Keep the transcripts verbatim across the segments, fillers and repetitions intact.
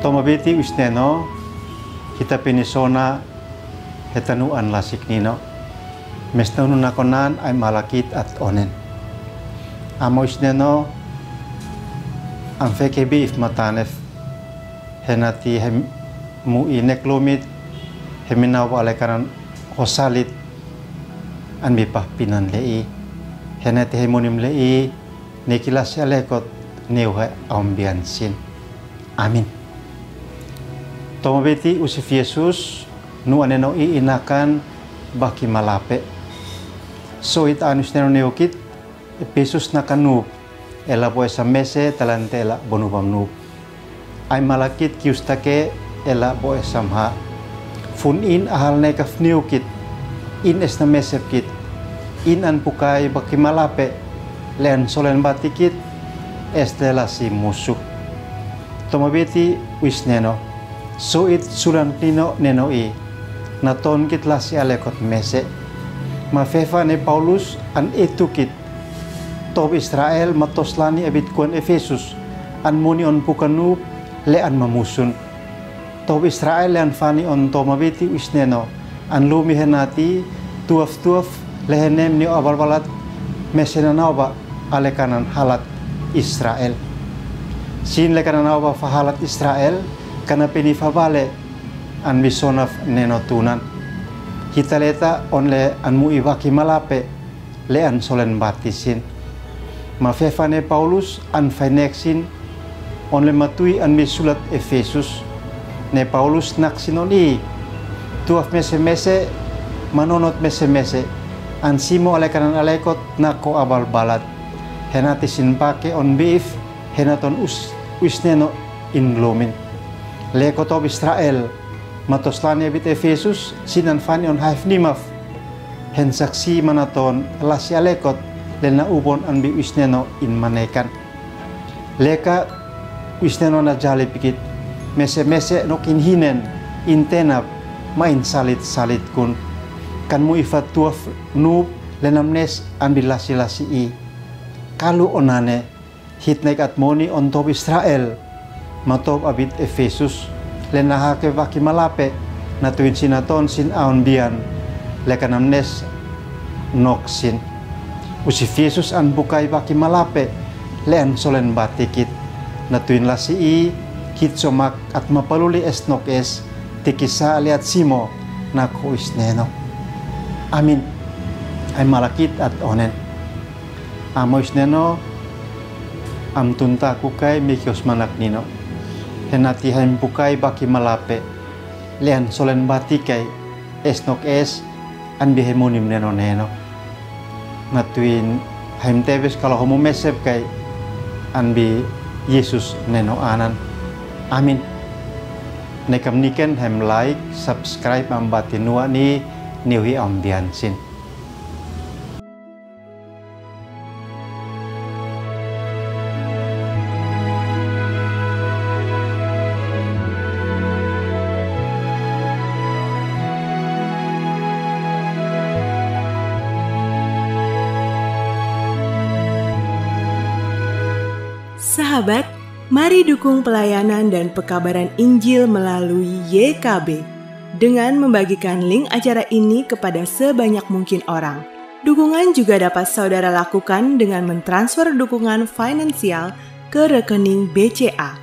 Tomabiti wisneno, kita pini sona heta nu an lasik nino. Mes nanu nakonan ai malakit at onen. Amo wisneno, am feke bi if matanef. Henati hem mu i nek lumit, heminau ba ale kanan hosalit, an bi pahpinan le i. Henati hemunim le i, ne ki lasi alekot neu he aumbian sin. Amin. Tomabiti usif Yesus, nu aneno i inakan baki malape. So it anus neno neukit, Epesus nakan nup, ela bo esam mese talante ela bonubam nup. Ai malakit kiustake ela bo esam ha. Fun in ahal nekaf niukit, in esna mesepkit, in an pukai baki malape, lean solen batikit, es lela si musu. Tomabiti wisneno, so it sulan nino neno i, natonkit lasi alekot mese. Ma fefa ne Paulus an etukit, Tob Israel ma toslani abit kuan Epesus, an muni on pukan nup, lean mamusun. Tob Israel lean fani on tomabiti wisneno, an lumi henati, tuaf tuaf, lehenem ni abalbalat, mese nanau ba, ale kanan halat Israel. Sin le kanan au ba fahalat Israel, kana pini fabale, an bi sonaf neno tunan. Hita leta on le an mu i baki malape, lean solen batisin. Ma fefa ne Paulus an fainek sin, on le matui an bi sulat Epesus. Ne Paulus naksin on i, tuaf mese mese, manonot mese mese, an simo ale kanan alekot nako abalbalat. Henati sin pake on biif, henaton us, wisneno in lumin. Leko tob Israel, ma toslani abit Epesus, sin an fani on haif nimaf. Hen saksi manaton lasi alekot, lena ubon an bi wisneno in manekan. Leka wisneno na jalipikit, mese mese nok in hinen, in tenap, ma in salit salit kun. Kan mu ifa tuaf nup, lenam nes an bi lasi lasi i. Kalu onane, Hitnek at moni on tob Israel, ma tob abit Epesus, le na hake baki malape, na tuin sinaton sin aun bian, le kanam nes nok sin. Usif Yesus an bukai baki malape, le an solen batikit, na tuin lasi i, hit somak at mapaluli es nok es, tikisa aliat simo, na ko isneno. Amin. Ai malakit at onen. Amo isneno, am tunta kukai mi kios manak nino. Henati haim bukai baki malape. Le an solen batikai, es nok es, an bi hemunim neno neno. Na tuin haim tebes kalo homu mesep kai, an bi Yesus neno anan. Amin. Nekam niken hem like, subscribe am bati nua ni niuhi am bian sin. Sahabat, mari dukung pelayanan dan pekabaran Injil melalui Y K B dengan membagikan link acara ini kepada sebanyak mungkin orang. Dukungan juga dapat saudara lakukan dengan mentransfer dukungan finansial ke rekening B C A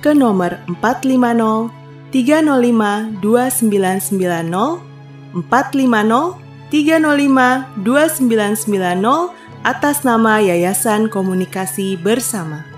ke nomor empat lima nol tiga nol lima dua sembilan sembilan nol, empat lima nol tiga nol lima dua sembilan sembilan nol, atas nama Yayasan Komunikasi Bersama.